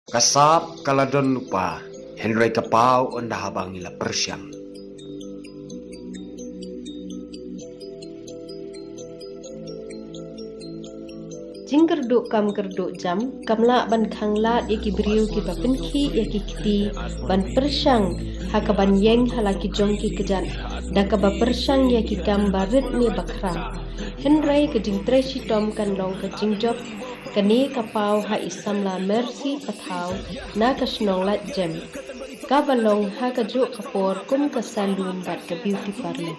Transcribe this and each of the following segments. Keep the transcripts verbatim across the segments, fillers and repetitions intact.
Ka sap ka la don lypa, hynrei ka paw ynda haba ngi la pyrshang. Jingkyrduh kam kyrduh jam kam lah ban khanglad ïa ki briew kiba pynkhih ïa ki kti ban pyrshang ha kaban ïeng ha la ki jong ki kjat da kaba pyrshang ïa ki kam ba rit ne ba khraw. Hynrei ka jingtrei shitom kan long ka jingjop kane ka paw ha i samla Mercy Pathaw na ka shnong Laitjem, kaba long ha kajuh ka por kum ka salon bad ka beauty parlour.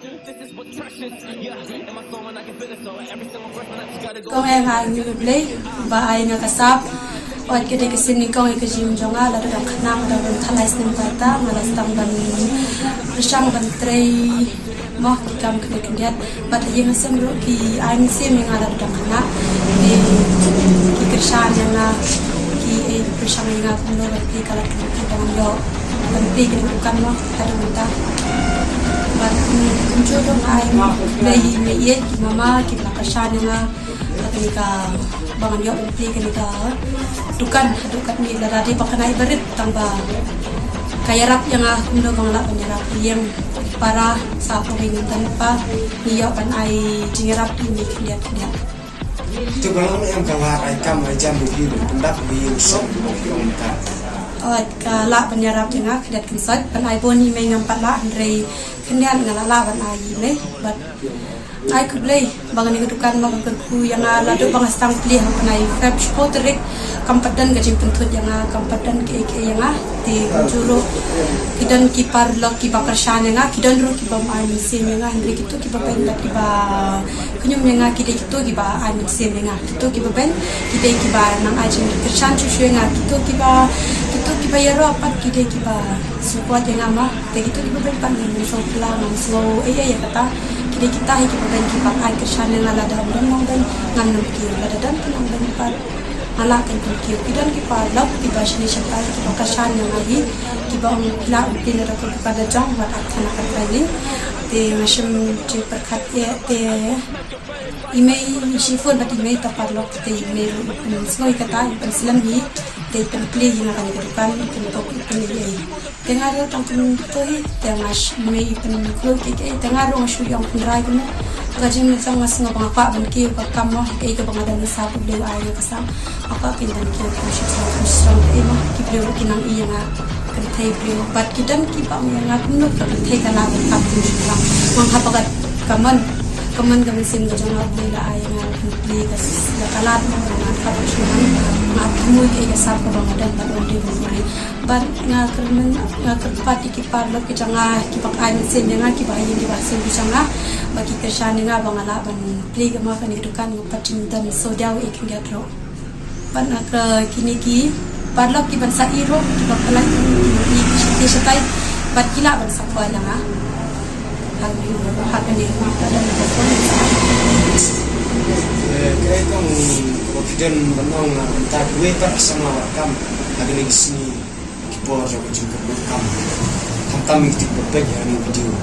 Kong, eh, ha ngi Blei ba ai nga ka sap. Wat ka dei ka sien nyngkong ïa ka jingim jong nga, la dang khynnah, la dang thalai snem kata, nga la sdang ban pyrshang ban trei mo ki kam khyndiat khyndiat. Bad ïa nga sem ruh ki ai mynsiem ïa nga la dang khynnah. Ki, ki kyrshan ïa nga, ki, eh, pyrshang ïa nga kumno ban plie ka la ki dang ïoh ban plie ka dukan mo haduh mynta. Bad, mm, kumjuh ruh nga ai mo, Blei, Mei ïeit, ki mama kiba la kyrshan ïa nga. Kane ka ba ngan ïoh ban plie kane ka dukan haduh katne, lada dei ba kane ba rit tang ba ka ïarap ïa nga kumno ba nga lah ban ïarap ïing para sa kawei ngan don pa, ngi ïoh ban ai jingïarap ïa ngi khyndiat khyndiat. Te ba long em ka lad ai kam ai jam ïa ki ban pyndap ïa u sop u ong ka. Oi, ka lah ban ïarap ïa nga khyndiat khynsoit, ban ai bun ïa mei ngam pat lah, hynrei khyndiat nga lah lah ban ai ïa mei bad Ai khublei ba kane ka dukan ma ka kyrkhu ïa nga, la dei ba nga sdang plie ha u bnai Feb shiphew tarik, kam pat don ka jingpynthut ïa nga, kam pat don kaei kaei ïa nga. Te kumjuh ruh ki don ki paralok kiba kyrshan ïa nga, ki don ruh kiba ym ai mynsiem ïa nga, hynrei kito kiba beiñ bad kiba kynñium ïa nga ki dei kito kiba ai mynsiem ïa nga. Kito kiba beiñ ki dei kiba nang ai jingkyrshan shuh shuh ïa nga, kito kiba, kito kiba ïaroh pat ki dei kiba support ïa nga ma. Te kito kiba beiñ pat ngan sngewphylla, ngan sngew ei ei ïa kata. Ki dei kita hi kiba beiñ kiba ai kyrshan ïa nga, lada ym don nongbeiñ ngan ym kiew, lada don ki nongbeiñ pat nga lah kan pynkiew. Ki don ki paralok kiba shane shatai kiba kyrshan ïa nga hi, kiba ong phi lah ban plie na ka dukan da jong, wat ap than ha ka training. Te nga shim jingpyrkhat ïa te i mei, i shim phone bad i mei, ta paralok te i mei ruh i pynsngew ïa kata, i pynslem hi, te i pynplie ïa nga kane ka dukan, i pynpok, i pynïaid. Te nga ruh tang pynpoi, te nga sh-, i mei i pynkhluit ïa kiei, te nga ruh nga shu ïoh pynrai kumno. Ha ka jingmut jong nga sngew ba nga kwah ban kiew ka kam mo, ïa kiei kaba nga don, i sap U Blei u ai ïa nga ka sap. Nga kwah ban kiew kum shi thrang, kum shi thrang, te i mo, ki briew ruh ki nang ïohi ïa nga, kynthei briew. Bad ki don kiba ong ïa nga kumno ka kynthei ka lah ban kam kum shi thrang. Nga hap ban ka mon, ka mon ka mynsiem ka jong nga, U Blei la ai ïa nga ban plie ka s-, ïa ka lad mo, nga hap ban shu nang, nga hap ban kiew ïa ka sap kaba nga don bad U Blei ban plie. Bad nga kyrmen, nga kyrpad ïa ki paralok ki jong nga, kiba ai mynsiem ïa nga, kiba ha ïing kiba ha sem ki jong nga, ba ki kyrshan ïa nga ba nga lah ban plie ka ma kane ka dukan, nga pat jingdon sawdiaw ïa ki khyndiat ruh. Bad nga kyrpad kine ki paralok kiban sa ïohi ruh, kiba pynlait ïa ki shatai shatai, bad ki lah ban support ïa nga. Ha kane, ha kane, ha kane. Eh, kaei kong, ba phi don ban ong na ka bynta kiwei pat ki samla wad kam ha kine ki sngi, ki por jong ka jingkyrduh kam. Khamtam ïa kito kiba peit ïa kane ka video.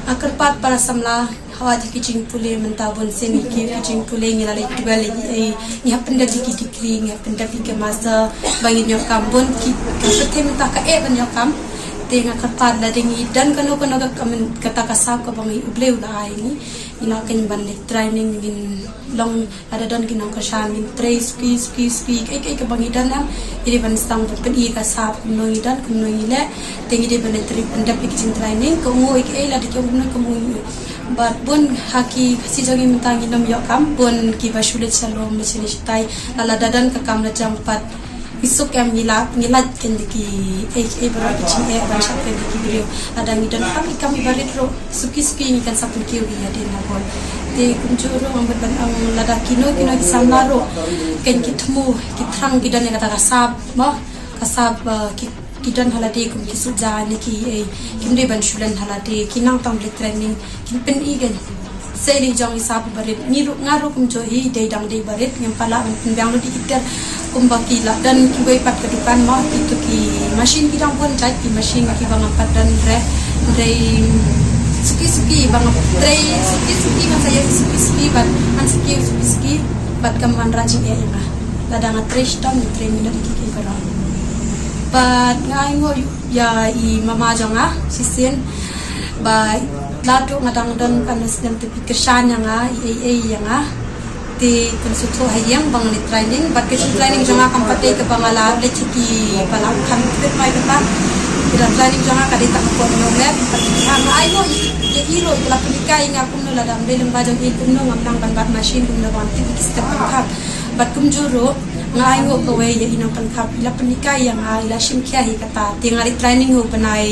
Nga kyrpad para samla, hawai ïa ki jingpule mynta, bun sien ngi kiew ki jingpule, ngi la leit dwell ïa ki, eh, ngi hap pyndep ïa ki degree, ngi hap pyndep ïa ki master, ba ngin ïoh kam, bun ki, ka pyrthei mynta ka eh ban ïoh kam. Te nga kyrpad lada ngi don kano kano ka, ka myn-, kata ka sap kaba ngi, U Blei u la ai ngi, ngi lah kein ban leit training, ngin long, lada don ki nongkyrshan, ngin trei suki suki suki, kaei kaei kaba ngi don, ngi dei ban sdang ban pyni ïa ka sap kumno ngi don, kumno ngi leh. Te ngi dei ban leit trei, pyndep ïa ki jingtraining, ka ngu ïa kaei, lada ki ong kumno ka ngu. Bad bun ha ki Khasi jong ngi mynta ngim ïoh kam, bun kiba shu leit sha lum, leit shane shatai, la lada don ka kam la jam pat. Ngi suk em, ngi lait, ngi lait kein da ki, eh, eh, baroh ki jingeh ban shah kren da ki briew. Lada ngi don kam, i kam iba rit ruh, suki suki ngi kan sa pynkiew ïa hadien nalor. Te kumjuh ruh nga mut ban ong lada kino kino ki samla ruh, kein ki thmu, ki thrang ki don ïa kata ka sap, mo, ka sap, eh, ki, ki don ha lade kum ki soja ne ki, eh, kim dei ban shu len ha lade, ki nang tang ban leit training, kin pyni kein. Sa i la jong i sap iba rit, ngi ruh, nga ruh kumjuh hi, dei dang dei iba rit, ngam pat lah ban pynbiang lut ïa ki ter, kumba ki la don kiwei pat ka dukan mo, kito ki machine ki dang bun jait, ki machine kiba ngam pat don re, re suki suki, ba nga trei suki suki, ngan sa ïa suki suki, bad ngan sa kiew suki suki, bad kam wanrah jingeh ïa nga. Lada nga trei shitom, nga trei minot ïa ki, ki baroh. Bad nga ainguh ïa i mama jong nga shisien ba la tu nga dang don ka nus dan te phi kyrshan ïa nga, i ei ei ïa nga. Te pynsngewthuh ha ïing ba nga leit training, bad ka training jong nga kam pat dei kaba nga la leit sha ki ba la kham tip mai kata. Ka training jong nga ka dei tang hapoh Nonglet, bad nga ainguh ïa i ruh ba la pynhikai ïa nga kumno lada ym dei lyngba jong i kumno ngam nang ban bat machine, kumno ban tip ki step pynkhap. Bad kumjuh ruh nga ainguh kawei ïa i nongpynkhap, i la pynhikai ïa nga, i la shim khia hi kata. Te nga leit training ha u bnai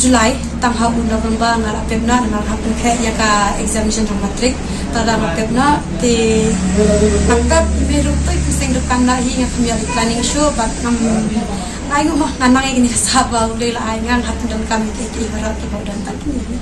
July, tang ha u November nga la pep noh, nga la hap pynkhreh ïa ka examination jong matric. Te lada nga pep noh te nga pep, i mei ruh to i pynshong dukan noh hi, nga kham ïoh leit training shuh, bad ngam, nga ainguh mo, nga nang ïa kane ka sap ba U Blei la ai nga, nga hap pyndonkam ïa kiei kiei baroh kiba u don bad kine.